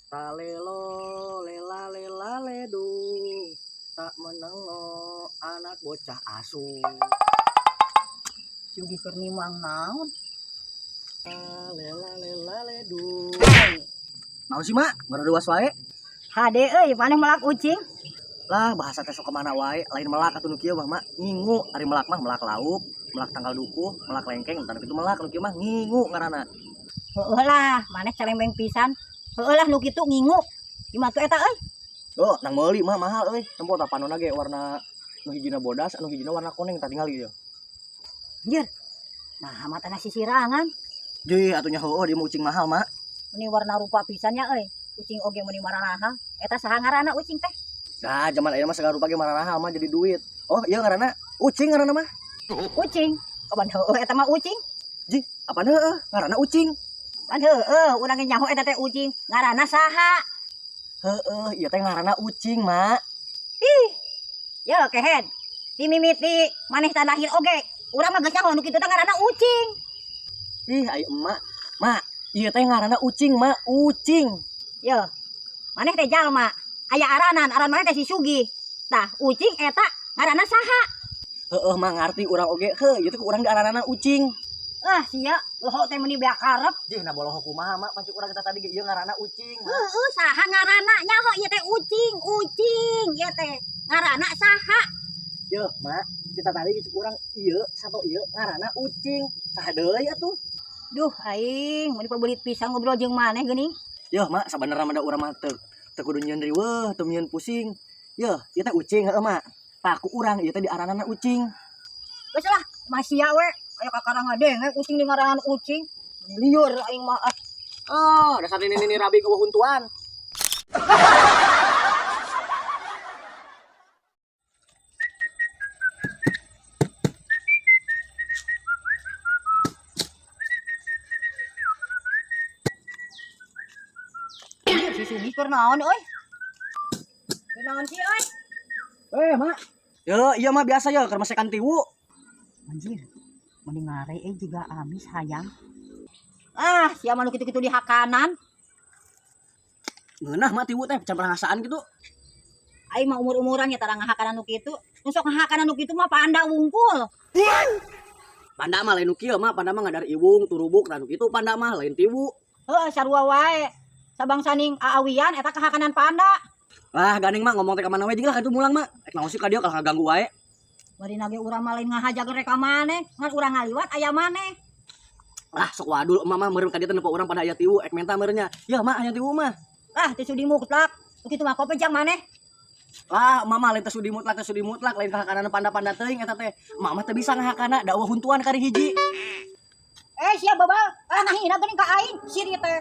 Talelo lela lela ledung tak menengok anak bocah asu. Sugi keur nimang naon? Lela lela ledung. Naon sih mak? Ngaraduas wae. Hade euy, maneh melak ucing? Lah bahasa teh sok kemana wae, lain melak atuh nu kieu mah mak. Ngingu, ari melak mah melak lauk, melak tanggal dukuh, melak lengkeng, entar kitu melak nu kieu mah ngingu ngaranna. Heueuh lah, maneh celembeng pisan. Heueuh lah nu kitu ngingu. Di matu eta euy. Oh, nang meuli mah mahal euy. Tempo tah panonna ge warna nu hijina bodas, anu hijina warna koneng tah tingali ieu. Anjir. Nah, matana sisirangan. Jih, atuh nya heueuh dia mah ucing mahal mak. Meni warna rupa pisan nya euy. Ucing oge meni mararahal. Eta saha ngaranna ucing teh? Nah, zaman ayeuna mah segala rupa ge mararahal mah jadi duit. Oh, iya ngaranna ucing ngaranna mah. Ucing. Kapan heueuh eta mah ucing? Jih, apaan heueuh? Ngaranna ucing. Pan heueuh, urang ge nyaho eta teh ucing. Ngaranna saha? Heueuh, ieu teh ngaranna ucing, Mak. Ih. Yo kehed. Di mimiti maneh teh lahir oge. Urang mah geus nyaho nu kitu teh ngaranna ucing. Ih, ayo emak. Mak, ieu teh ngaranna ucing, Mak. Ucing. Yo. Maneh teh jalma. Aya aranan, aran maneh teh si Sugi. Tah, ucing eta ngaranna saha? Heueuh, Mak ngarti urang oge. Heuh, ieu teh ku urang diaranana ucing. Ah, sia, loho teh meuni beak karep. Jih, nah boloho kumaha, Mak? Pancik urang kita tadi ge ieu ngaranna ucing, Mak. Heueuh, saha ngaranna? Nyaho ieu teh ucing, ucing ieu teh. Ngaranna saha? Yeuh, Mak, kita tadi ge urang ieu sato ieu ngaranna ucing. Saha deui atuh? Duh, aing meuni pabelit pisan ngobrol jeung maneh geuning. Yeuh, Mak, sabenerna mah da urang mah teu kudu nyieun riweuh, teu nyieun pusing. Yeuh, ieu teh ucing heueuh, Mak. Tah ku urang ieu teh diaranana ucing. Geus lah, masih we. Aya kakara ngadenge ucing di ngaranan ucing. Liur aing mah. Ah. Oh, dasar nini-nini rabi ke huntuan. Si Sugi keur naon euy? Keur naon sih euy? Eh, Mak. Yo, iya mah biasa ya keur masekan tiwu. Anjir. Mending ngare euy juga amis hayang. Ah, sia mah nu kitu-kitu di hakanan. Ngeunah mah tiwu teh can pernah ngasaan gitu. Aing mah umur-umuran ya tara ngahakanan nu kitu. Nu sok ngahakanan nu kitu mah panda wungkul. Panda mah lain nu kieu mah, panda mah ngadar iwung, turubuk, tah nu kitu panda mah lain tiwu. Heueuh, sarua wae. Sabangsaning aawian eta kahakanan panda. Lah, gandeng mah ngomong teh ka mana we jeung lah kaditu mulang mah. Rek naon sih ka dieu kalah ngaganggu wae. Bari nage urang mah lain ngahaja rek ka maneh, ngan urang ngaliwat aya maneh. Lah, sok wadul emak mah meureun ka dieu teh nepo urang pada aya tiwu, ek menta meureun nya. Yeuh mah aya tiwu mah. Lah, teu sudi mutlak. Nu kitu mah kopejang maneh. Lah, emak mah lain teu sudi mutlak, teu sudi mutlak, lain kahakanan panda-panda teuing eta teh. Emak mah teu bisa ngahakana, da eueuh huntuan kari hiji. Eh, sia babal. Ah, ngahina geuning ka aing, siri teh.